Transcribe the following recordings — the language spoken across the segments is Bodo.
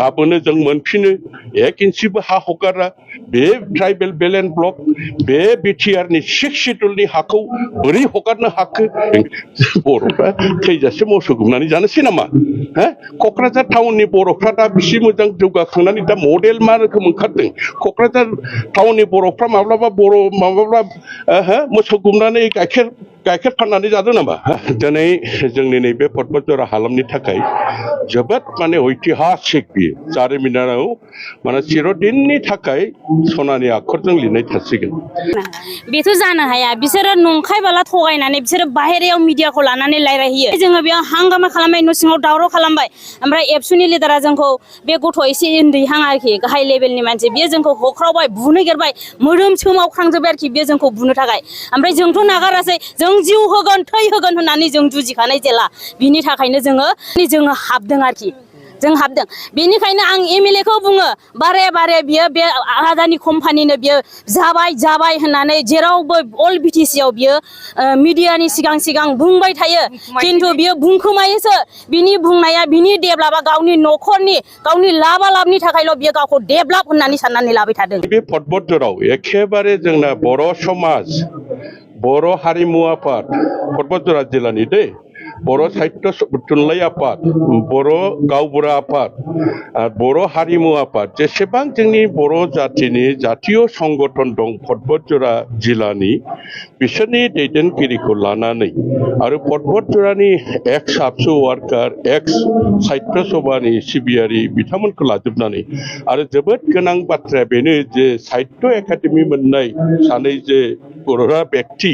गाबोनो जों मोनफिनो 1 इन्सिबो हा हगारा बे ट्राइबेल बेलेन्स ब्लक बे बिटिआरनि 6 शिड्युलनि हाखौ बोरै हगारनो हाखो बर'फ्रा थैजासे मोसौ गुमनानै जानोसै नामा हो क'क्राझार टाउननि बर'फ्रा दा बिसि मोजां जौगाखांनानै दा मडेल मा रोखोम ओंखारदों क'क्राझार टाउननि बर'फ्रा माब्लाबा मोसौ गुमनानै गाइखेर फाननानै जादों नामा दिनै जोंनि नैबे पर्बतजरा हालामनि थाखाय जोबोद माने ऐतिहासिक बियो जारिमिनाव माने चिरदिननि थाखाय सनानि आखरजों लिरनाय थासिगोन बेथ' जानो हाया बिसोरो नंखाय बाला थगायनानै बिसोरो बाहेरायाव मिडियाखौ लानानै रायलायहैयो जोङो बेयाव हांगामा खालामबाय न' सिङाव दावराव खालामबाय ओमफ्राय एबसुनि लिडारा जोंखौ बे गथ' एसे उन्दैहां आरोखि गाहाय लेभेलनि मानसि बियो जोंखौ होख्रावबाय बुनो नागिरबाय मोदोम सोमावख्रांजोब्बाय आरोखि बियो जोंखौ बुनो थाखाय ओमफ्राय जोंथ' नागारासै जों जिउ होगोन थै होगोन होननानै जों जुजिखानाय जेला बिनि थाखायनो जोङो हाबदों आरोखि जों हाबदों बेनिखायनो आं एमएलए खौ बुङो बारे बारे बियो बे आदानि कम्पानिनो बियो जाबाय होननानै जेरावबो अल बिटिसिआव बियो मिडियानि सिगां बुंबाय थायो खिन्थु बियो बुंखोमायोसो बिनि बुंनाया बिनि डेभलपा गावनि न'खरनि गावनि लाबनि थाखायल' बियो गावखौ डेभलप होननानै साननानै लाबाय थादों बे पर्बतजराव एखेबारे जोंना बर' समाज बर' हारिमु आफाद पर्बतजरा जिल्लानि दै बर' साहित्य थुनलाइ आफाद बर' गावबुरा आफाद बर' हारिमु आफाद जेसेबां जोंनि बर' जातिनि जातीय संगठन दं पर्बतजरा जिल्लानि बिसोरनि दैदेनगिरिखौ लानानै आरो पर्बतजरानि एक्स आबसु वार्कार एक्स साहित्य सभानि सिबियारि बिथांमोनखौ लाजोबनानै आरो जोबोद गोनां बाथ्राया बेनो जे साहित्य एकाडेमि मोननाय सानै जे बर'रा व्यक्ति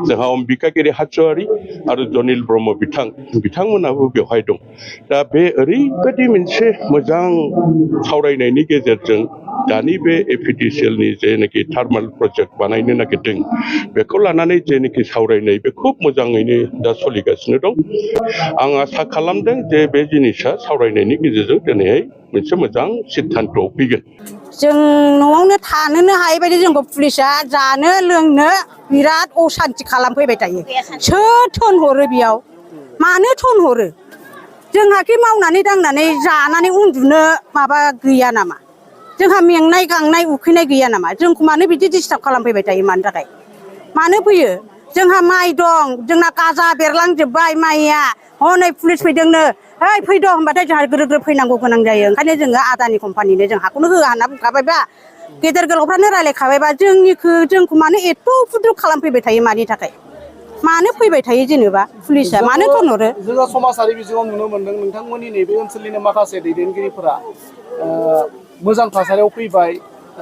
जोंहा अम्बिकागिरि हाज'वारि आरो जनिल ब्रह्म बिथांमोनाबो बेवहाय दं दा बे ओरैबायदि मोनसे मोजां सावरायनायनि गेजेरजों दानि बे एपिडिसिएलनि जेनाखि थार्माल प्रजेक्ट बानायनो नागिरदों बेखौ लानानै जेनाखि सावरायनाय बे खुब मोजाङैनो दा सोलिगासिनो दं आं आसा खालामदों जे बे जिनिसा सावरायनायनि गेजेरजों दिनैहाय मोनसे मोजां सिद्धान्तआव फैगोन जों न'आवनो थानोनो हायै बायदि जोंखौ पुलिसा जानो लोंनो बिराद असान्ति खालामफैबाय थायो सोर थोनहरो बेयाव मानो थोनहरो जोंहाखि मावनानै दांनानै जानानै उन्दुनो माबा गैया नामा जोंहा मेंनाय गांनाय उखैनाय गैया नामा जोंखौ मानो बिदि डिस्टार्ब खालामफैबाय थायो मानि थाखाय मानो फैयो जोंहा माइ दं जोंना गाजा बेरलांजोब्बाय माइया हनै पुलिस फैदोंनो ओइ फैद' होनबाथाय जोंहा ग्रोब फैनांगौ गोनां जायो ओंखायनो जोङो आदानि कम्पानिनो जों हाखौनो होआ होनना बुंखाबायबा गेदेर गोलावफ्रानो रायलायखाबायबा जोंखौ मानो एथ' उपद्रब खालामफैबाय थायो मानि थाखाय मानो फैबाय थायो जेनेबा पुलिसा मानो थोनहरो जोङो समाजारि बिजोङाव नुनो मोनदों नोंथांमोननि नैबे ओनसोलनिनो माखासे दैदेनगिरिफोरा मोजां थासारियाव फैबाय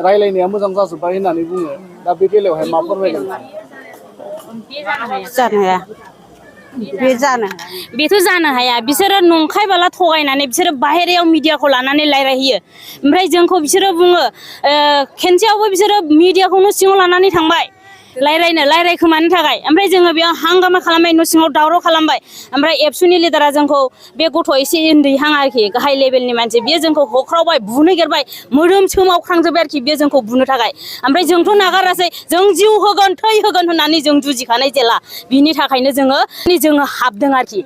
रायलायनाया मोजां जाजोब्बाय होननानै बुङो दा बे बेलायावहाय मा फोरमायगोन बेथ' जानो हाया बिसोरो नंखाय बाला थगायनानै बिसोरो बाहेरायाव मिडियाखौ लानानै रायलायहैयो ओमफ्राय जोंखौ बिसोरो बुङो खेनसेयावबो बिसोरो मिडियाखौनो सिङाव लानानै थांबाय रायलायखोमानो थाखाय ओमफ्राय जोङो बेयाव हांगामा खालामबाय न' सिङाव दावराव खालामबाय ओमफ्राय एबसुनि लिडारा जोंखौ बे गथ' एसे उन्दैहां आरोखि गाहाय लेभेलनि मानसि बियो जोंखौ होख्रावबाय बुनो नागिरबाय मोदोम सोमावख्रांजोब्बाय आरोखि बियो जोंखौ बुनो थाखाय ओमफ्राय जोंथ' नागारासै जों जिउ होगोन थै होगोन होननानै जों जुजिखानाय जेला बिनि थाखायनो जोङो हाबदों आरोखि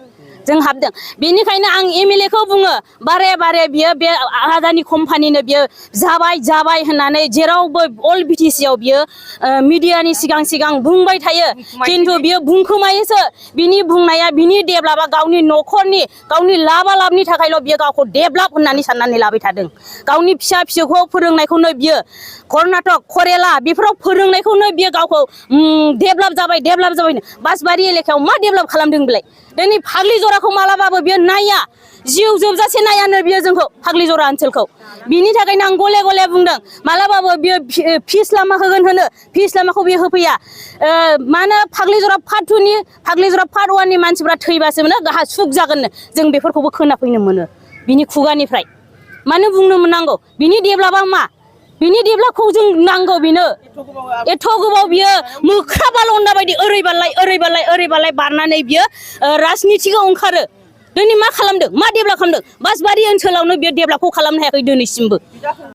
जों हाबदों बेनिखायनो आं एमएलए खौ बुङो बारे बारे बियो बे आदानि कम्पानिनो बियो जाबाय होननानै जेरावबो अल बिटिसिआव बियो मिडियानि सिगां बुंबाय थायो खिन्थु बियो बुंखोमायोसो बिनि बुंनाया बिनि डेभलपा गावनि न'खरनि गावनि लाबनि थाखायल' बियो गावखौ डेभलप होननानै साननानै लाबाय थादों गावनि फिसा फिसौखौ फोरोंनायखौनो बियो कर्नाटक केरेला बेफोराव फोरोंनायखौनो बियो गावखौ डेभलप जाबाय बासबारि एलेकायाव मा डेभलप खालामदों बेलाय दिनै फाग्लि जराखौ मालाबाबो बियो नाया जिउ जोबजासे नायानो बियो जोंखौ फाग्लि जरा ओनसोलखौ बिनि थाखायनो आं गले बुंदों मालाबाबो बियो फिस लामा होगोन होनो फिस लामाखौ बियो होफैया मानो फाग्लि जरा पार्ट 2 नि फाग्लि जरा पार्ट 1 नि मानसिफ्रा थैबासो मोनो गाहा सुख जागोननो जों बेफोरखौबो खोनाफैनो मोनो बिनि खुगानिफ्राय मानो बुंनो मोननांगौ बिनि डेभलपा मा बिनि डेभलपखौ जों नांगौ बेनो एथ' गोबाव बियो मोख्रा बालन्दा बायदि ओरैबालाय बारनानै बियो राजनितिआव ओंखारो दिनै मा खालामदों मा डेभलप खालामदों बासबारि ओनसोलावनो बियो डेभलपखौ खालामनो हायाखै दिनैसिमबो